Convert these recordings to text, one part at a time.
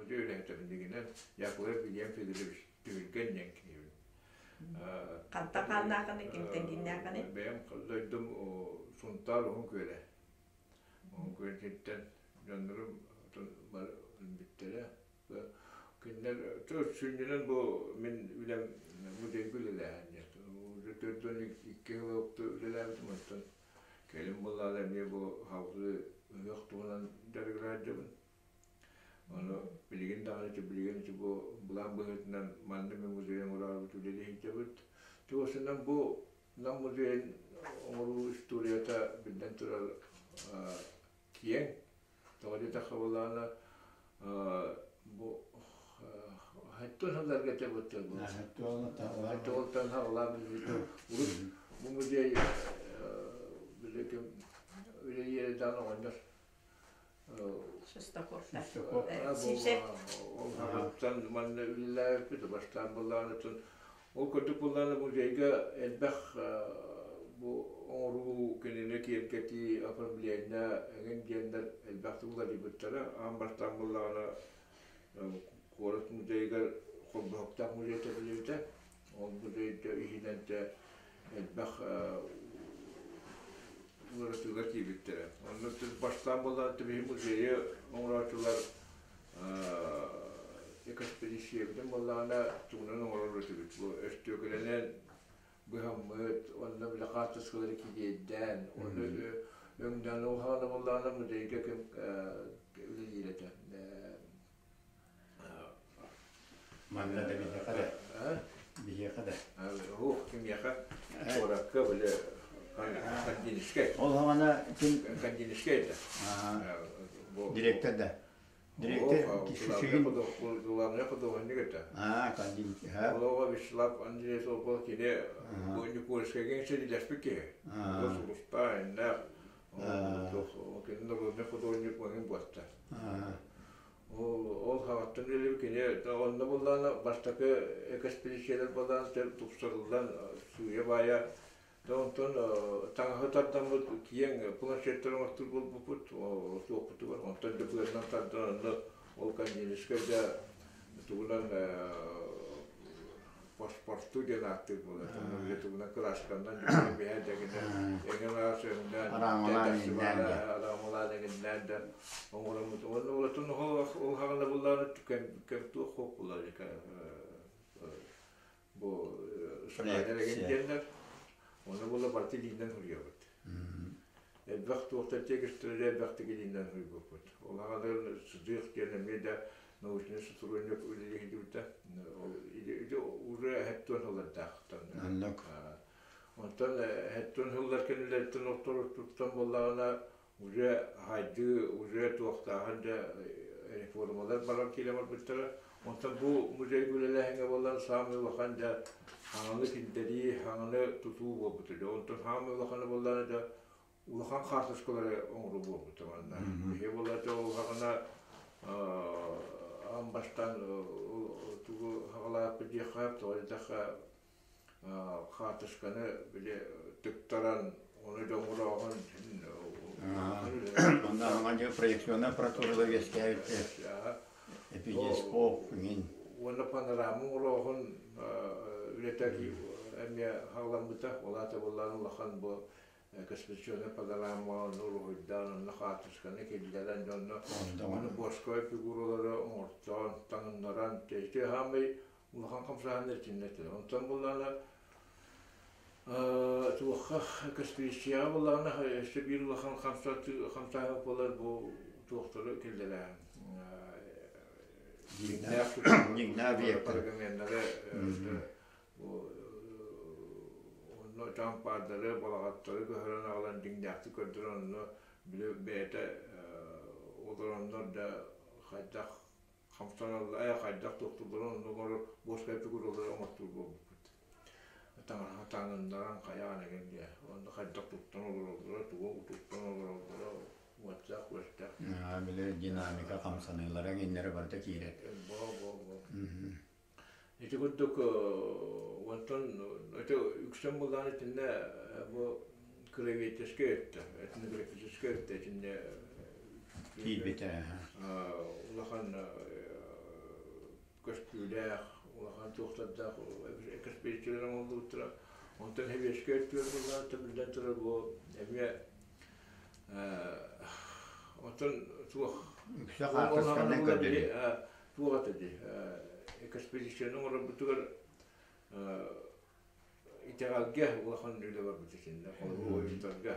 Музей үлэһитэбин дигинэн Яковлев Вильям Федорович Түһүлгэн диэн киһибин. Хантан хааннаахыный, кимтэн кииннээххиний? Бэйэм дойдум Сунтаар Уһун Күөлэ. Уһун Күөлтиттэн дьоннорум бары өлбүттэрэ. Кинилэр сүнньүнэн бу мин үлэм музейга үлэлээһин диэн. 42 сыл үлэлээбитим, онтон кэлин буоллаҕына эмиэ бу салгыы ыһыах туһунан дьарыгырар дьабын. Ону билигин даҕаны ити билигин ити бу былаан быһыытынан манна мин музейын оҥороорбут үлэлии сылдьабыт. Туосунан бу Нам музейын оҥоруу историята биллэн турар киэҥ. Тоҕо диэтэххэ былаана бу хэттон сылларга этэ быттар бу. Хэттон хаҕылаан урут бу музей били ким үлэлиир даҕаны оҕонньор Шестаков. Сипсеп. Ол манна үлэлээбиппит бастаан былаанытын ол курдук былааны музейга элбэх бу оҥоруу кинини киэргэтии оформление эҥин диэннэр элбэхтик уларыйбыттара аан бастаан буоллаҕына куорат музейыгар холбоһуктаах музей тэриллибитэ ол музейга иһинэн элбэх уларытыылар киирбиттэрэ. Онно бастаан буоллаҕына биһи музейы оҥорооччулар экспедициябытын буоллаҕына тугунан оҥорор этибит. Бу өстүөкүлэнэн быһаммыт, онно били хаартыскалары килиэйдээн, онно өҥнөөн ол хаҕана буоллаҕына музейга ким үлэлиир этэ. Манна да биһиэхэ да. Биһиэхэ да. Ух, кимиэхэ? Куоракка били Кандинскай. Ол хаҕана ким? Кандинскай да. Директор да. Директор кишишигин. Главный художник это. А, Кандинский. Олоҕо Вячеслав Андреевич ол кини бу Никольскайга сэрилэспит киһи. Ол сулуста, иннээх. Кини народный художник оҥин буолта. Ол хаҕаттан үлэлиир кини онно буоллаҕына бастакы экспедициялар буоллаҕына тупсарыллан сыыйа-баайа онтон таҥаһы тардаммыт киэҥ планшеттары оҥостор буолбуппут суохпутугар онтон да быаннан тардан онно ол Кандинскай да тугунан паспорту диэн ааттыыр буолар тугунан кыраасканнан биһэ дэгинэ эҥин араас өҥнөөн араамалаан эҥиннээн да оҥороммут уонна улатын ол хаҕана буллааны кэм туох хоп булар бу сканер эгин диэннэр оны була барыта илиинэн суруйабыт элбэх туохтан тиэкистэрэ элбэхтик илиинэн суруйбуппут ол хаҕана сыдыах диэн эмиэ да научнай сотрудник үлэлиһидибитэ ол уже хэттуон сыллардаахтан онтон хэттуон сыллар кэннилэриттэн охторуттан буоллаҕына уже хайдыы уже туохтааһын да реформалар баран киирэ барбыттара онтон бу музей үлэлээһиҥҥэ буоллар саамай улахан да хаҥаны киллэрии хаҥаны тутуу буолбута онтон саамай улахана буоллаҕына да улахан хаартыскалары оҥоруу буолбута манна. Биһи буолла ол хаҕына аан бастаан тугу хаҕалааппыт диэххэ тоҕо диэтэххэ хаартысканы били тыктаран ону дьоҥҥорооһун Онно аҥа проекционная аппаратуралар үөскээбиттэр. Эпидескоп иҥин. Уонна панорама оҥорооһун үлэтэ эмиэ хаҕаламмыта. Ол аата буоллаҕына улахан бу Экспедиционнай панорамаҕа онно уруһуйдаан, онно хаартысканы киллэрэн, онно ону восковай фигуралары оҥортоон, таҥыннаран, ити саамай улахан хамсааһын итиннэ этэ. Онтон буоллаҕына туохха экспедицияҕа буоллаҕына өссө биир улахан хамсааһын буолар бу туохтары киллэрээһин дьиҥнээх дьиҥнээх объектары Бу онно чаҥпаардары, балаҕаттары көһөрөн аҕалан дьиҥнээхтик көрдөрөн онно били бэйэтэ олороннор да хайдах хамсаналлар, хайдах туохтуулларын онно оҥорор буоскай фигуралары оҥортуур буолбуппут. Таҥаһа таҥыннаран хайаан эҥин диэ. Онно хайдах туттан олороллоро, тугу туттан олороллоро уоттаах-күөстээх. Били динамика хамсаныылара эҥиннэрэ барыта киирэр. Бо бо бо. Ити курдук онтон ити үксэн буллаҕына итиннэ бу краеведческай өттө, этнографическай өттө итиннэ киирбитэ. Улахан көстүүлээх, улахан туохтардаах экспедициялар оҥоһуллубуттара. Онтон Сэбиэскэй өттүгэр буоллаҕына, биллэн турар, бу эмиэ оттон туох Үксэ хаартысканан көрдөрүү. Туох этэ дии, экспедицияны оҥорорбутугар итэҕэлгэ улахан үлэ барбыт итиннэ, холобур, ойуттарга.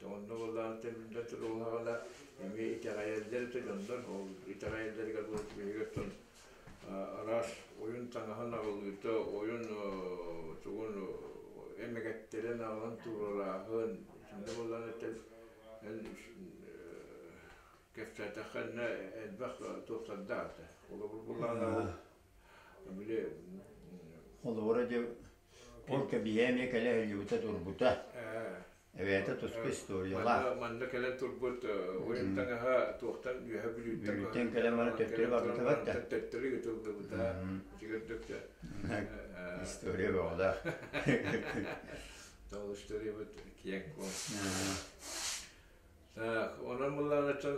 Онно буоллаҕына биллэн турар буоллаҕына, эмиэ итэҕэйэллэр этэ дьоннор, ол итэҕэйэллэригэр биһиги оттон араас ойун таҥаһын аҕалыыта, ойун тугун эмэгэттэрин аҕалан туруорааһын, итиннэ буоллаҕына эн кэпсээтэххэ иннэ элбэх туохтардаах этэ. Холобур буоллаҕына ол били Холобура дьэ ол кэбиһэ эмиэ кэлэ сылдьыбыта турбута. Эбээтэ туспа историялаах. Манна кэлэн турбут ойун таҥаһа туохтан үөһэ Бүлүүттэн Бүлүүттэн кэлэн баран төттөрү барбыта барда. Төттөрү ытыллыбыта. Ити История бөҕөлөөх. Ол историябыт киэҥ куоҥ. Так, онон буллаҕыттан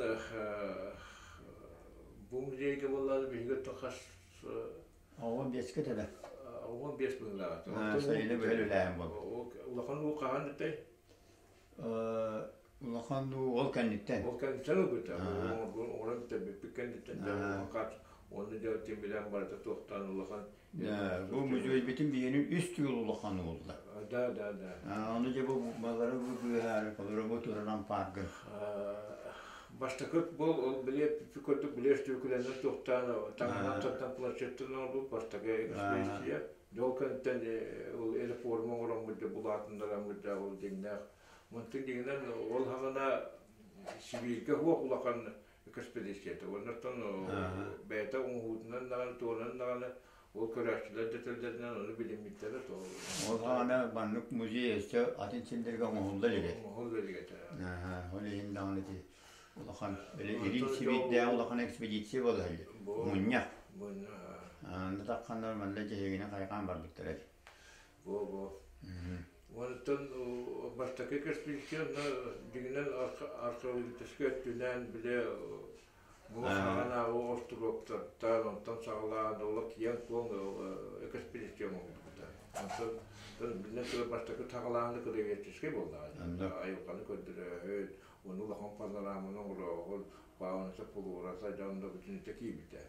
бу музейга буоллаҕына биһиги хас 15-ке төлө. 15 быһыылааҕа. Сайыны быһа үлэлээһин буолла. Улахан уу хаһан этэй? Улахан уу ол кэнниттэн. Ол кэнниттэн ылбыта. Оҥорон бүтэрбиппит кэнниттэн уонна дьэ тимирэн барыта туохтаан улахан Бу музейбитин биһини үс төгүл улахан уулла. Да, да, да. Ону дьэ бу балары бу быыһаары холоро бу тураран пааргын. Бастакы бу ол билиэ курдук билиэ сүөкүлэнэн туохтаан таҥаһынан тартан планшеттан оҥорбут бастакы экспедиция. Дьол кэнниттэн ол реформа оҥороммут дьэ булаатыннараммыт дьэ ол дьиҥнээх. Мантан дьиҥинэн ол хаҕына Сибииргэ суох улахан экспедицията. Оннуттан бэйэтэ оҥоһуутунан даҕаны, туонан даҕаны ол көрөөччүлэр да тылларынан ону билиммиттэрэ то. Ол хаана маннык музей өссө атын сирдэргэ оҥоһулла илигэ. Оҥоһулла илигэ этэ. Ол иһин даҕаны ити улахан Илин Сибиирдээҕи улахан экспедиция буола сылдьар. Мунньах. Мунньах. Анда тахханнар манна дьиһигини хайҕаан барбыттар эбит. Бо-бо. Онтон бастакы экспедиция дьиҥинэн археологическай өттүнэн бile бу саҕанааҕы остуруоктартан онтон саҕалаан олох киэҥ-куоҥ экспедиция оҥоһуллубута. Онтон биллэн турар бастакы саҕалааһыны краеведческай буоллаҕа. Айылҕаны көрдөрөөһүн, ону улахан панораманы оҥорооһун, фауната, флората дьон да бүтүнүтэ киирбитэ.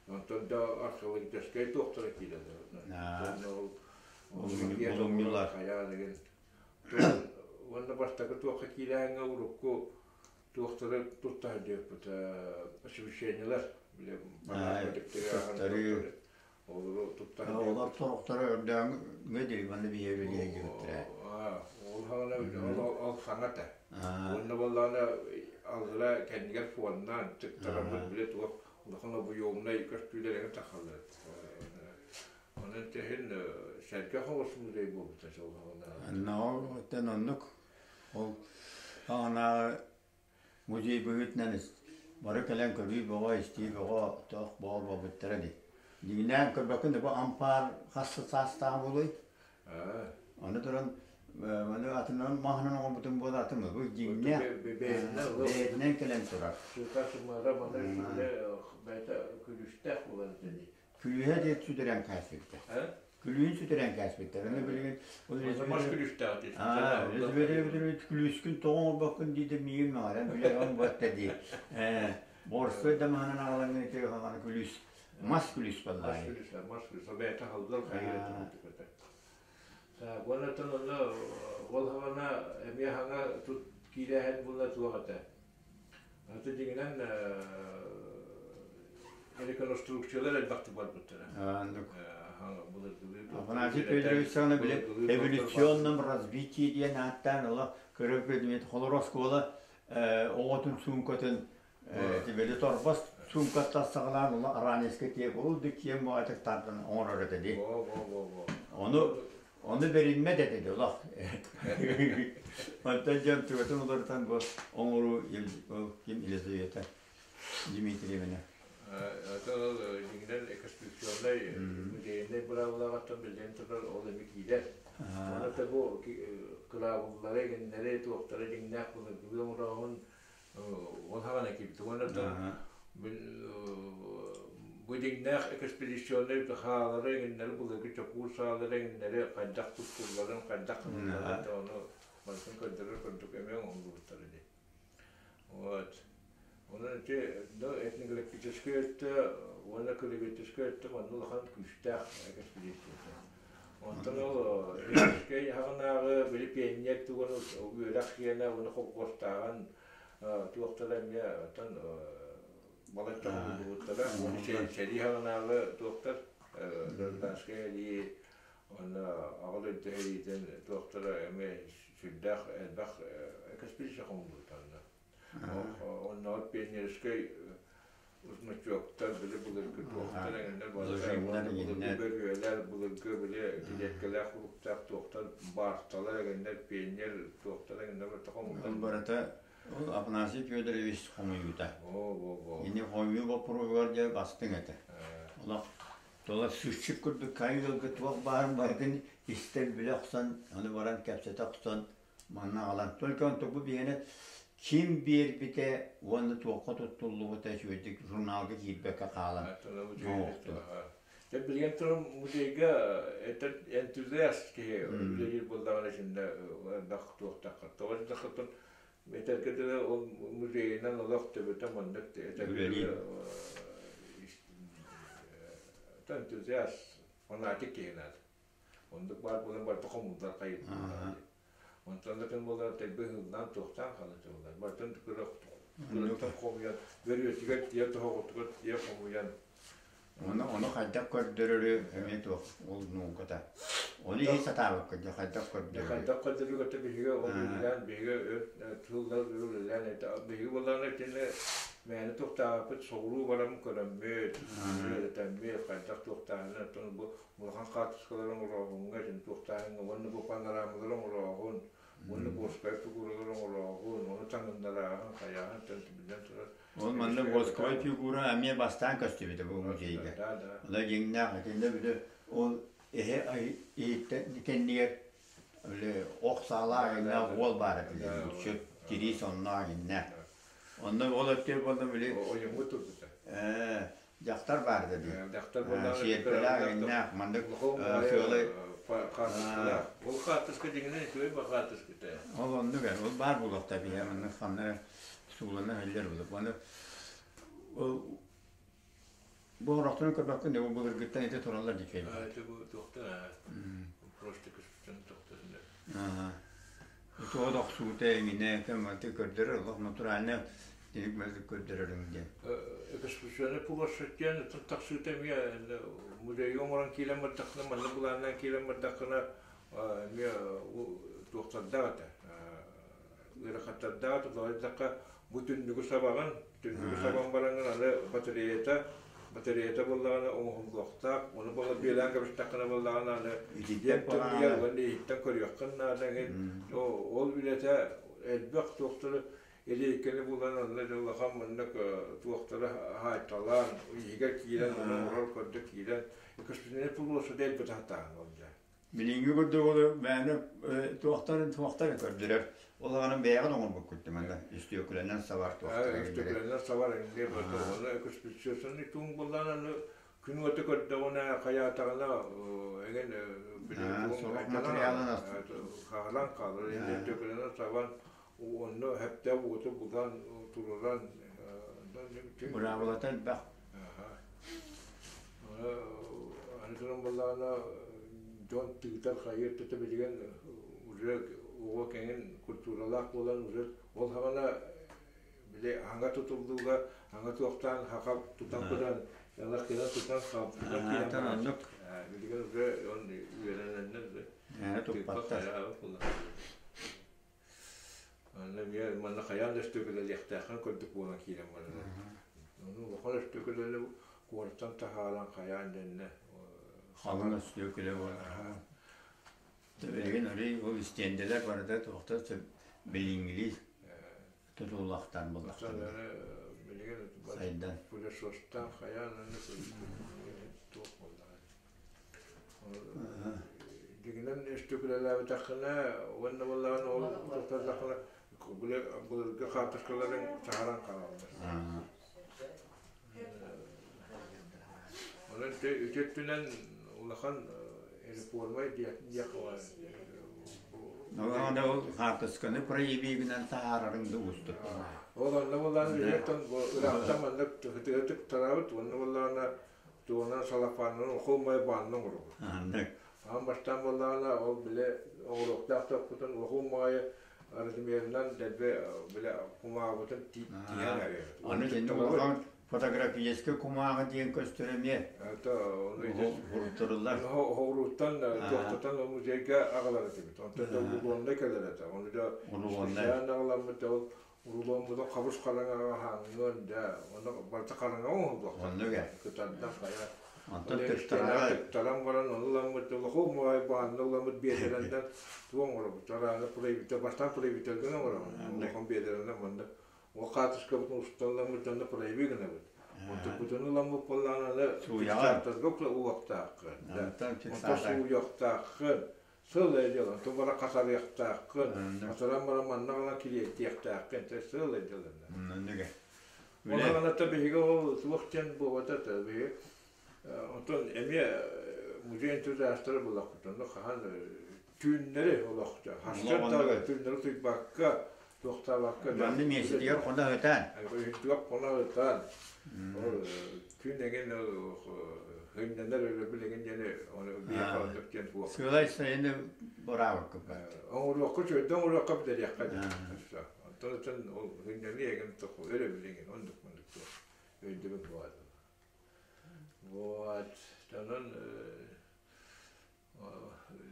Онтон да археологическай туохтара киирэллэр. Булумньулар. Хайаа деген. Уонна бастакы туохха киирээҥҥэ урукку туохтары тутта сылдьыбыппыт освещениелар туттарыы. Олору тутта Олор сорохторо өрдөөҥҥө диэри манна биһиэхэ үлэлиэхтэрэ. Ол хаҕана ол саҥа этэ. Уонна буоллаҕына алгыла кэннигэр фоннаан тыктараммыт билэ туох улахан обуйуомунай көстүүлэр тахаллар. Онон тэһин сэргэх оҕус музей буолбута сыллаҕына. Онно оннук ол аҕанааҕы музей быһыытынан бары кэлэн көрүү бөҕө, истии бөҕө тоох бөҕө буолбуттара дии. Дьиҥинээн көрбөккүн да бу ампаар хас саастаах буолуой? Аны туран маны атынан маһынан оҥорбутум буола атын бу дьиҥнээх бэйэтинэн кэлэн турар. Сыта сымара маны бэйэтэ күлүүстээх буолан этэ Күлүүһэ диэт сүтэрэн кээспиттэр. Күлүүһүн сүтэрэн кээспиттэр. Аны билигин ол мас күлүүстээх дии. Күлүүскүн тоҕо оҥорбоккун дии да миигин мөҕөрөн билэр он буотта дии. Борсуой да маһынан аҕалан ити күлүүс мас күлүүс баллаай. Мас күлүүс, мас күлүүс. Бэйэтэ халлар хайыра түмүктүк Так, онтон онно ол хаҕана эмиэ хаҥа тут киирээһин булла туох этэ. Аты дьиҥинэн реконструкциялар элбэхтик барбыттара. Афанасий Федорович саҕана били эволюционном развитии диэн ааттаан олох көрөр предмет холор оскуола оҕотун суумкатын Тибели торбос суумкаттан саҕалаан ула араанеска тиэк ол да киэҥ баҕатык тардан оҥорор этэ дии. Ону ону бэриммэт этэ дии олох. Онтон дьон түгэтин уларытан бу оҥоруу ким Елизавета Дмитриевна. Это ол дьиҥинэн экспедиционнай музейнай быраабылаҕыттан биллэн турар ол эми киирэр. Оны да бу кыраабыллары, геннэри, туохтары дьиҥнээх былыргылыы оҥорооһун ол хаҕана киирбит. Уонна да Бу дьиҥнээх экспедиционнай хаалары эҥиннэри былыргы чокуур саалары эҥиннэри хайдах туттулларын, хайдах гыналларын да ону барытын көрдөрөр курдук эмиэ оҥоһуллубуттар ини. Вот. Онон ити этнографическай өттө уонна краеведческай өттө манна улахан күүстээх экспедицията. Онтон ол Ленскэй аҕынааҕы били пионер тугун үөрэх сиэнэ уонна холкуостааҕын туохтара эмиэ оттон балачча оҥоһуллубуттара. Сэрии аҕынааҕы туохтар гражданскай сэрии уонна Аҕа дойду сэриитин туохтара эмиэ сүрдээх элбэх экспедиция хомуллубута онно. Оннооҕор пионерскай значоктар, били былыргы туохтар эҥиннэр былыргы бөрүөлэр, былыргы били килиэккэлээх уруктаах туохтар баарталар эҥиннэр, пионер туохтар эҥиннэр барыта хомуллар. Барыта ол Афанасий Федорович хомуйуута. Ини хомуйуу боппуруоһугар дьэ бастыҥ этэ. Олох тула сүүсчүк курдук кай ыалга туох баарын барытын истэн билэ охсон, ону баран кэпсэтэ охсон манна аҕалан только онтукпут биһиэнэ ким биэрбитэ уонна туохха туттуллубута үчүгэйдик журналга киирбэккэ хаалан оҥоһукту. Дьэ билигин туран музейга энтузиаст киһи үлэлиир буоллаҕына итиннэ элбэх туохтаахха. Тоҕо диэтэххэ этэргэ дылы ол музейынан олох төбөтө маннык этэргэ дылы энтузиаст фанатик киһи наада. Оннук баар буолан барыта хомуллар хайытыллар. Онтон да буолар тэбэ ыһыллаан туохтаан халытыллар. Бартан кыраттан хомуйан, бөрүөтүгэр тиийэ тоһоҕотугар тиийэ хомуйан. Ону, ону хайдах көрдөрөрү эмиэ туох ол науката. Ону иһи сатаабыкка дьэ хайдах көрдөрөрү. Хайдах көрдөрүүгэ биһиги ол үлэлээн биһиги тыллар үлэлээн биһиги буоллаҕына итини мээнэ туохтаабыппыт соҕуруу баран көрөммүт, үөрэтэммит, хайдах туохтааһына оттон бу улахан хаартыскалары оҥорооһуҥҥа, дьин туохтааһыҥҥа уонна бу панорамалары оҥорооһун, уонна восковай фигуралары оҥорооһун, ону таҥыннарааһын, хайааһын биллэн турар. Ол манна восковай фигура эмиэ бастаан көстүбүтэ бу музейга. Ону дьиҥнээх итиннэ били ол эһэ иһиттэн кэннигэр били ох саалаах иннээх уол баар этилэр үксү тирии сонноох иннээх. Онно ол өттүгэр буолла били ойуҥҥу турбута. Дьахтар баар да дии. Дьахтар буоллаҕына Сиэрпэлээх, иннээх, маннык сыалы хаартыскалаах. Ол хаартыска дьиҥинэн үчүгэй ба хаартыската. Ол оннук ээ, ол баар буолуохтаах биһиэхэ маннык ханна эрэ суулана иһиллэр буолуох. Аны ол бу орохторун көрбөккүн да бу былыргыттан ити тураллар дии үчүгэй. Это бу туохтан просто көспүтэн туохтан Туох да охсуута эҥинэ мантан көрдөрөр олох натурально тиник мэлдьи көрдөрөрүҥ диэн. Экспозиционный площадь диэн тахсыыта эмиэ музейга оҥорон киирэн бардаххына, манна былааннаан киирэн бардаххына эмиэ туохтардаах этэ. Ыарахаттардаах этэ, тоҕо диэтэххэ бу түннүгү сабаҕын, түннүгү сабан бараҥҥын аны батареята батареята буоллаҕына оҥоһуллуохтаах, ону буола бүөлээн кэбистэххинэ буоллаҕына аны Ититтэн диэн тымныйар уонна иһиттэн көрүөххүн наада эҥин. Ол үлэтэ элбэх туохтары илииккэни булан онно дьэ улахан маннык туохтары хаайталаан иһигэр киирэн ону оҥорор көрдө киирэн экспедиционный площадь элбэтэ сатаан ол дьэ. Билиҥҥи курдук ол мээнэ туохтарын туохтарын көрдөрөр. Ол аҕанан бэйэҕин оҥорбуккут манна үстүөкүлэнэн сабар туохтара. Үстүөкүлэнэн сабар эҥин барыта экспедиционный туун буллаан аны күн уота көрдөҕүнэ хайаатаҕына эҥин сорох материалын хаалан хаалар үстүөкүлэнэн сабан онно сөптөөх уоту булан туруран быраабылата элбэх. Аны туран буоллаҕына дьон тыытар хайыыр өттө билигин уже оҕо кэҥин культуралаах буолан уже ол саҕана били аҥа тутуллууга аҥа туохтаан хаха тутан көрөн ылах тутан хаптытан киирэн оннук билигин уже он үөрэнэннэр туппаттар. Манна эмиэ манна хайаан да өстүөкүлэлиэхтээххин курдук буолан киирэн барара. Ону улахан өстүөкүлэни куораттан таһааран хайаан дэннэ. Халыҥ өстүөкүлэ буолар. Билигин арый ол истиэндэлэр барыта туохта билиҥҥилии тутуллахтаан буоллахтара. Билигин Сайдан. пылесостаах хайаан аны туох буоллаҕай. Дьиҥинэн өстүөкүлэлээбэтэххинэ уонна буоллаҕына ол туттардаххына былыргы хаартыскаларыҥ саһаран хаалаллар. Онон үтүө өттүнэн улахан реформа диэх Ол ол хаартысканы проявигынан таһаарарыҥ да уустук. Ол онно буоллаҕына билиэттэн ыраахтан маннык тыһытыгытык тараабыт уонна буоллаҕына туонан салапаанынан охуомай баанна оҥоробут. Аан бастаан буоллаҕына ол бile оҥоруохтаах топпутун охуомайы размерынан дэлби бile кумаабытын тиһэн арыйабыт. Аны итинник улахан фотографическай кумааҕы диэн көстөр эмиэ. Это Урутуруллар. Оһоруттан туохтатан музейга аҕалар этибит. Онтон да рулоннай кэлэр этэ. Ону да специально аҕаламмыт ол руломмутун хабыс хараҥаҕа хаҥҥын да онно барыта хараҥаҕа оҥоһуллуохтаах. Оннук ээ. Кытардан хайа. Онтон тыктарара тыктаран баран ону ыламмыт улахан моой баанна ыламмыт биэдэрэннэн тугу оҥоробут арааны проявитель бастаан проявительгын оҥоробут улахан биэдэрэнэн манна Ол хаартыскабытын устан ыламмыт дьонно прояви гынабыт. Онтукпутун ыламмыт буоллаҕына фиксаторга уохтааххын, онтон сууйуохтааххын, сыл дьыл, онтон бара хатарыахтааххын, хатаран баран манна ылан килиэттиэхтээххин, сыл дьыл. Ол аната биһиги ол туох диэн буолбата биһиги онтон эмиэ музей энтузиастара буллахпыт онно хаһан түүннэри олох хасчан түүннэри утуйбакка туохтаабакка Манны миэстэтигэр хоно ытаан. Үһүтүгэр хоно ытаан. Ол күн эҥин хыннанар өрөбүл эҥин диэни ону биэхэ оннук диэн суох. Сыалай сайыны быраабыкка Оҥоруохха үчүгэйдик оҥоруохха бүтэриэххэ диэн. Онтон отон ол хыннаныы эҥин өрөбүл эҥин оннук маннык туох өйдөбүл буолар. Вот. Онон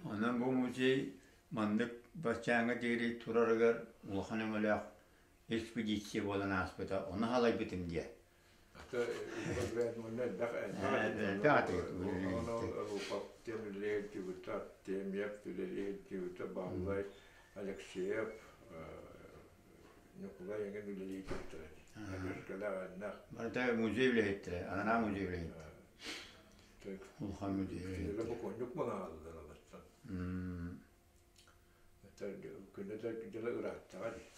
Онон бу музей маннык баччааҥҥа диэри турарыгар улахан өҥөлөөх экспедиция буолан ааспыта. Ону халайбытым диэ. Алексеев Ньукулай эҥин үлэлии туртара. Барыта музей үлэһиттэрэ, анараа музей үлэһиттэрэ. Улахан музей. Бокуонньук манааллар алаттан. Күнэ да дьыла ырааттаҕа дии.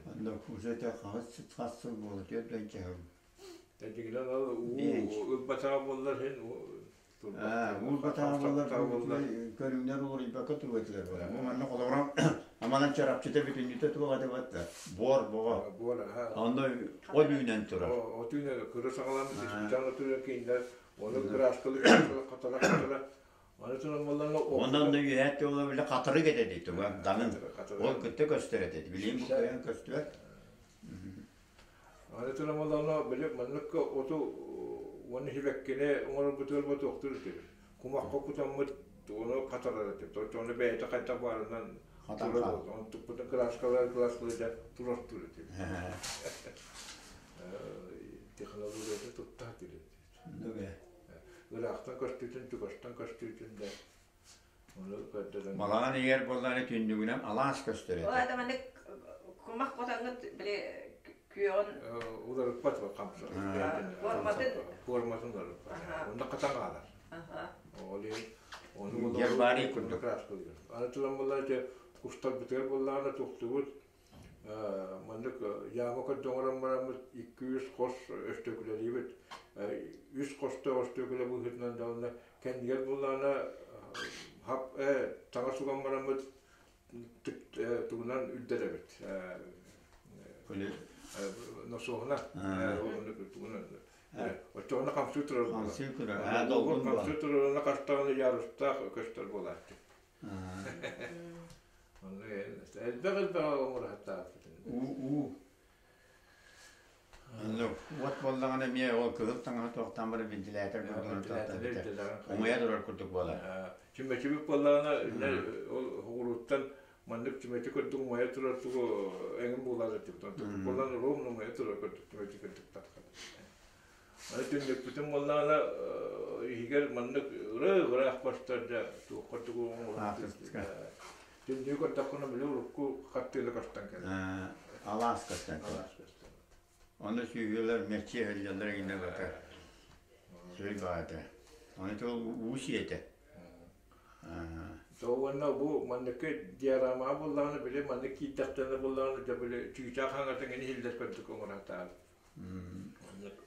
Онно уже хас хас сыл буола түөрт сыл. Дьиҥинэн ол уу ылбатаҕа буоллар иһин Уурбатаҕа буоллар көрүҥнэр уларыйбакка туруо этилэр буолар. Бу манна холобура аманан чарапчыта бүтүннүүтэ туох этэ батта буор боҕо. Буор аха. Онно от үүнэн турар. От үүнэн кыра саҕаламмыт испитан отура кинилэр ону кырааскалы хатара хатара Аны туран буоллаҕына Онон да үөһээ туола бile хатырык этэ дии туга даҥын. Ол кытта көстөр этэ. Билигин бу кыайан көстүбэт. Аны туран буоллаҕына били маннык оту уонна сибэккини оҥорорбутугар ботуохтуур этибит. Кумахха кутаммыт ону хатарар этибит. Оччоҕуна бэйэтэ хайдах баарынан турар Онтукпутун кырааскалаан кырааскалыйда турартуур этибит. Технологията тутта этибит. Ыраахтан көстүүтүн, чугастан көстүүтүн да Балаҕан иһэр буоллаҕына түннүгүнэн алаас көстөр этэ. Ол аата маннык кумах хотоҥҥут били күөҕүн уларыппат хамса. Форматын форматын уларыппат. Онно хатан хаалар. Ол иһин ону Гербарий курдук. Аны туран буоллар ити кустарбытыгар буоллаҕына тухтубут маннык яма көрдө оҥорон бараммыт икки-үс хос өстөкүлэлиибит. Үс хостоох өстөкүлэ быһыытынан даҕаны кэннигэр буоллаҕына хап таҥас уган бараммыт тугунан үрдэрэбит носуоһунан тугунан оччоҕуна хамсыы турар хамсыы турар долгун хамсыы турарына хастаҕына ярустаах көстөр буолааччы элбэх элбэх оҥоро сатаабыт уу Уот буоллаҕына эмиэ ол кыһыл таҥаһы туохтаан баран вентилятор курдук умайа турар курдук буолар. Чүмэчибит буоллаҕына ол оҕурууттан маннык чүмэчи курдук умайа турар тугу эҥин буолар этибит. Онтон буолан ровно умайа турар курдук чүмэчи курдук таххар. Аны түннүкпүтүн буоллаҕына иһигэр маннык ыры-ыраах көстөр дьэ туох курдук Түннүгү көрдөххүнэ били урукку хартыына көстөн кэлэр. Алаас көстөн кэлэр. Алаас көстөн. Онно сүүһүөлэр мэччиэ сылдьаллар иҥнэ бата. Сүрүй баҕата. Ону тыл уу сиэтэ. То уонна бу манныкы диарамаҕа буоллаҕына били маннык киирдэхтэринэ буоллаҕына дьэ били чыычаах хаҥатын иһиллэр курдук оҥоро сатаабыт.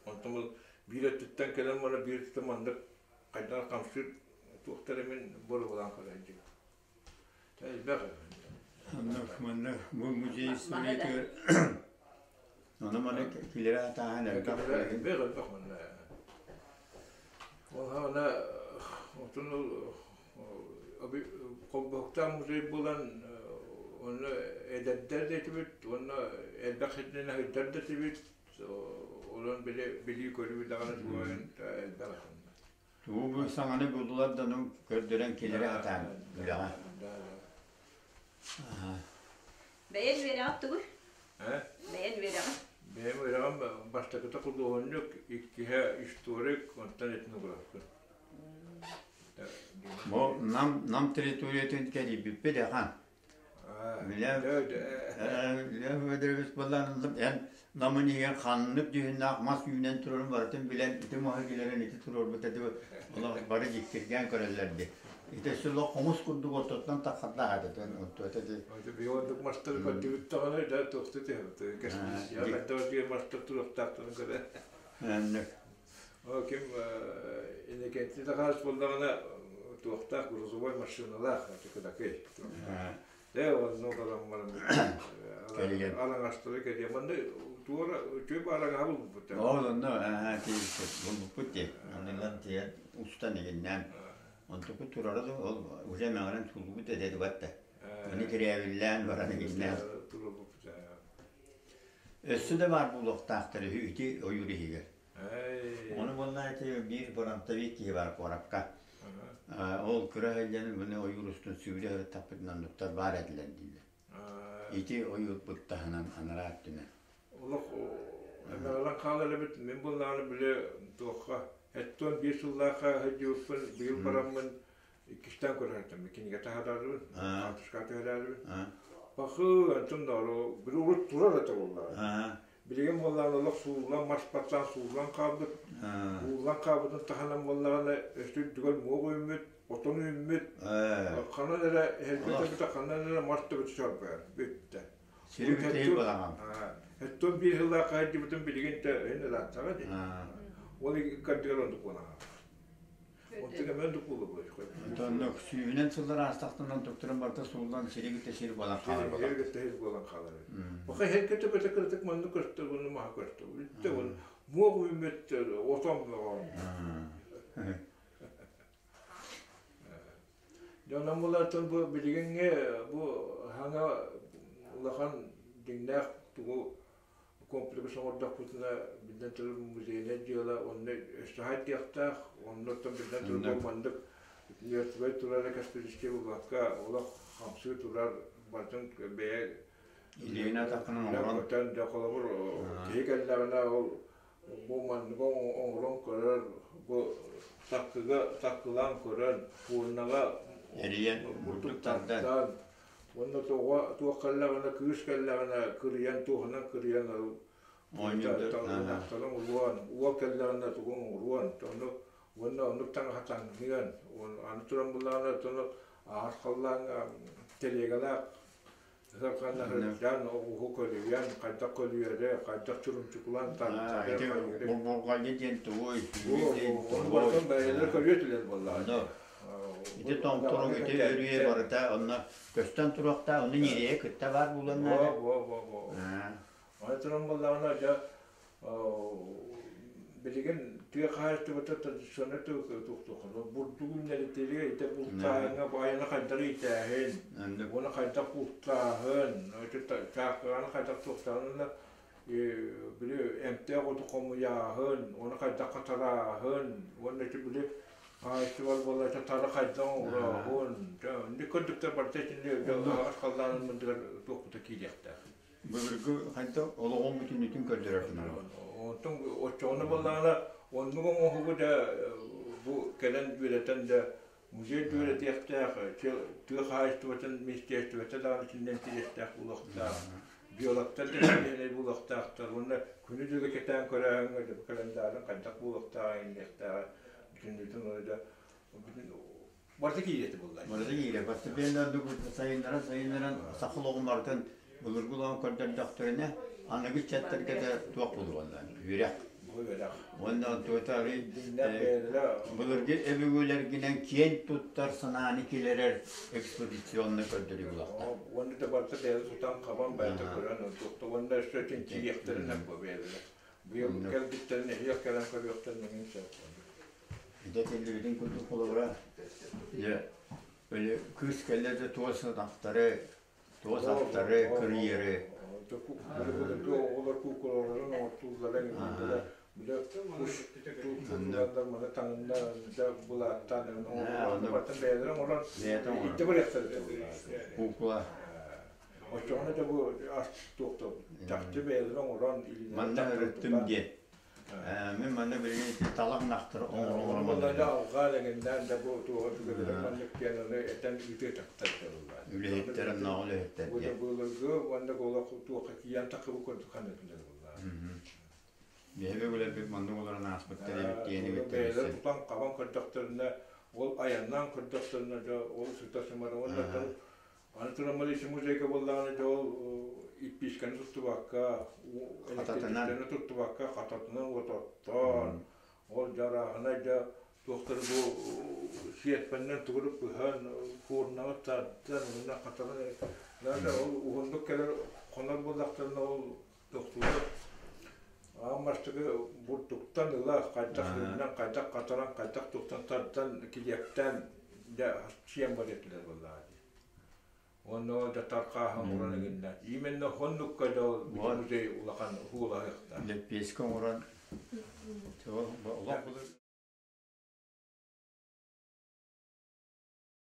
Онтон ол Биир өттүттэн кэлэн баран биир өттүттэн маннык хайдах хамсыыр туохтар эмин боруобалаан көрөөччү. Элбэх. Оннук манна бу музей историятыгар ону маны килери атааһын элбэх. Элбэх элбэх манна. Ол хаана отун холбоһуктаах музей буолан онно эдэрдэр да этибит уонна элбэх сиринэн аһыйдар да этибит Онон билии-көрүү даҕаны туойан элбэх. Тугу бу саҥаны булдулар да ону көрдөрөн киллэрэ сатаан үлэҕэ. Бэйэн үөрэҕит тугуй? Бэйэн үөрэҕин? Бэйэм үөрэҕим бастакыта худуоһунньук, иккиһэ историк, онтон этнографпын. Бу Нам, Нам территориятын кэрийбиппит ахан. Лев Федорович буоллаан эн Намын иһигэр ханнык дьүһүннээх мас үүнэн турарын барытын билэн ити маһы килэрин ити туруорбут этэ олох бары дьиктиргээн көрөллөр дии. Ити өссө олох хомус курдук ортотунан таххардаах этэ онтуота ди. Биһиги мастары көрдүбүт даҕаны да туохта түһэбит. Кэспис мастар туруохтаахтарын көрө. Ким Иннокентий Захарович буоллаҕына туохтаах грузовой машиналаах кыдакый. Ээ онно олорон баран араҥастары кэлиэ. Манна туора үчүгэй араҥаһа булбуппут. Ол онно аа булбуппут дии. Аннылан тиийэн устан игиннээн. Онтукут турара да ол уже мэҥэрэн сууллубут этэ дубатта. Аны тирээбиллээн баран игиннээн. Өссө да баар буолуохтаахтар үһү ити ойуур иһигэр. Ону буолла ити биир фронтовик киһи бар куоракка. Ол кыра сылдьан маны ойуур устун сүүрэ сырыттахпытына оннуктар баар этилэр дииллэр. Ити ойуурбут таһынан анараа өттүнэн. Олох эмэҕэлэн хаалар эбит. Мин буоллаҕына били туохха эттон биир сыллаахха сылдьыбыппын быйыл бараммын иккистээн көрө кинигэ таһаарарбын, хаартыска түһэрэрбин. Бахы антон да били урут турар этэ буоллаҕа. Билигин буоллаҕына олох сууллан, мас баттаан сууллан хаалбыт. Ууллан хаалбытын таһынан буоллаҕына өссө үрдүгэр муох үүммүт, отон үүммүт. Ханан эрэ эһэргэ ханан эрэ мас төбөтө чорбойор бүттэ. Сири бүтэһик балаҕан. Оттон биир сыллаах хаһайдыбытын билигин да эн ырааттаҕа дии. Ол иккардыгар оннук буолаҕа. Онтон сүүһүнэн сыллар аастахтарынан туктаран барыта сууллан сири кытта сир буолан хаалар. Сири кытта сир буолан хаалар. Баха һэркете бөтө кырытык манны көстөр, уну маһа көстөр. Бүттэ он муох үүммүт отон Дьонон булартан бу билигиҥҥи бу хаҥа улахан дьиҥнээх тугу комплекс оҥордохпутуна биллэн турар музейнай дьыала онно өссө хайдыахтаах оннуттан биллэн турар маннык мертвый турар экспедиция буолбакка олох хамсыы турар барытын бэйэ илиинэ атаххынан оҥорон дьэ холобур киһи кэллэҕинэ ол бу манныгы оҥорон көрөр бу саккыга саккылаан көрөн пуурнаҕа эрийэн бурдук тардан Уонна тоҕо туох кэллэҕинэ, кыыс кэллэҕинэ кырыйан туоһунан кырыйан ынахтарын уруон, уол кэллэҕинэ тугун уруон, ону уонна оннук таҥаһа таҥныан, аны туран буллаҕына ону аар халлааҥҥа тэлиэгэлээх сарханна сылдьан оҕуһу көлүйэн, хайдах көлүйэри, хайдах чурумчукулаан ити бурҕалдьы диэн тугуй? Ону барытын бэйэлэрэ көрүө этилэр буоллаҕа. Ити тоҥторуҥ ити үрүйэ барыта онно көстөн туруохтаах, онно ньирэйэ кытта баар буолуон наада. Во, во, во. Аны туран буоллаҕына, дьэ, билигин тыа хаһаайыстыбата традиционнай туохтуоххун бурдук үүннэритиигэ ити бултааһыҥҥа айаны хайдах иитээһин, уонна хайдах бултааһын, чааккаҕаны хайдах туохтааһын били эмтээх оту хомуйааһын, уонна хайдах хатарааһын, уонна ити били хаһаайыстыбар буолла тары хайдах оҥорооһун, дьэ көрдүктэр барыта итинни аҕас халлаанын мындыгар туохпута киириэхтээх. Былыргы хайдах олоҕун бүтүннүүтүн көрдөрөр Онтон оччоҕуна буоллаҕына оннук оҥоһугу да бу кэлэн үөрэтэн да музей үөрэтиэхтээх, тыа хаһаайыстыбатын министиэристибэтэ даҕаны итиннэн киириэхтээх буолуохтаах, биологтар да сибиэһинэй буолуохтаахтар уонна күнү-дьылы кэтээн көрөөһүҥҥэ календарын хайдах буолуохтааҕа иҥниэхтээҕэ бүтүннүүтүн да бүтүн барыта киириэтэ буолла. Барыта киирэ. Постепенно сайыннаран сайыннаран саха олоҕун барытын былыргы олоҕун көрдөрдөхтөрүнэ аныгы ыччаттарга да туох буолуонна үөрэх. Бу үөрэх. Уонна онтуота арый Дьиҥнээх бэйэлэрэ былыргы өбүгэлэргинэн киэн туттар санааны киллэрэр экспедиционнай көрдөрүү булахтар. Уонна да барыта бэйэлэрэ тутан-хабан бэйэтэ көрөн онтуохта уонна өссө чинчийиэхтэринэн бу бэйэлэрэ. Быйыл кэлбиттэрин эһиэх кэлэн көрүөхтэрин эҥин сөп. Ити этиллибитин курдук холобура, дьэ, били кыыс кэллэ да туос атахтары, туос аттары, кырыйары. Оҕолор куукулаларын оҥортууллара иҥиирдэрэ бile куш туттуллар маны таҥынна да былааттаан оҥорон бэйэлэрэ оҥорон итте барыахтара Куукула. Оччоҕуна да бу ас туохта чахчы бэйэлэрэ оҥорон Манна өрүттүм диэн. Мин манна билигин ити талах ынахтары оҥорон Онно алҕаан эҥиннээн да бу туоҕа түгэлэрэ маннык диэн аны этэн ыытыатахтар дьаллар. Үлэһиттэр оннооҕу үлэһиттэр Бу да диэн. былыргы уонна олох туохха киирэн таххыбыт курдук ханнытынар буллаа. Биһиги үлэбит маннык олорон ааспыттар эбит диэни Бэйэлэр тутан хабан көрдөхтөрүнэ, ол айаннаан көрдөхтөрүнэ дьэ ол сыта сымара уонна Аны туран Малиша музейга буоллаҕына дьэ ол иппиискэни туттубакка, Хататынан. туттубакка хататынан уот оттоон, ол дьарааһынай дьэ туохтары бу сиэрпэннэн тугуруп быһан, куурнаҕы тардан, уонна хатанан даже ол уһуннук кэлэр хонор буоллахтарына ол тохтуулар аан бастакы бурдуктан ыла хайдах үрүнэн хайдах хатаран хайдах туттан тардан килиэптээн дьэ сиэн бар этилэр буоллаҕа дии. Онно да тархааһын оҥорон игиннэ. Именно хоннукка да ол музей улахан уулаһыахтаах. Лэппиэскэ оҥорон олох былыр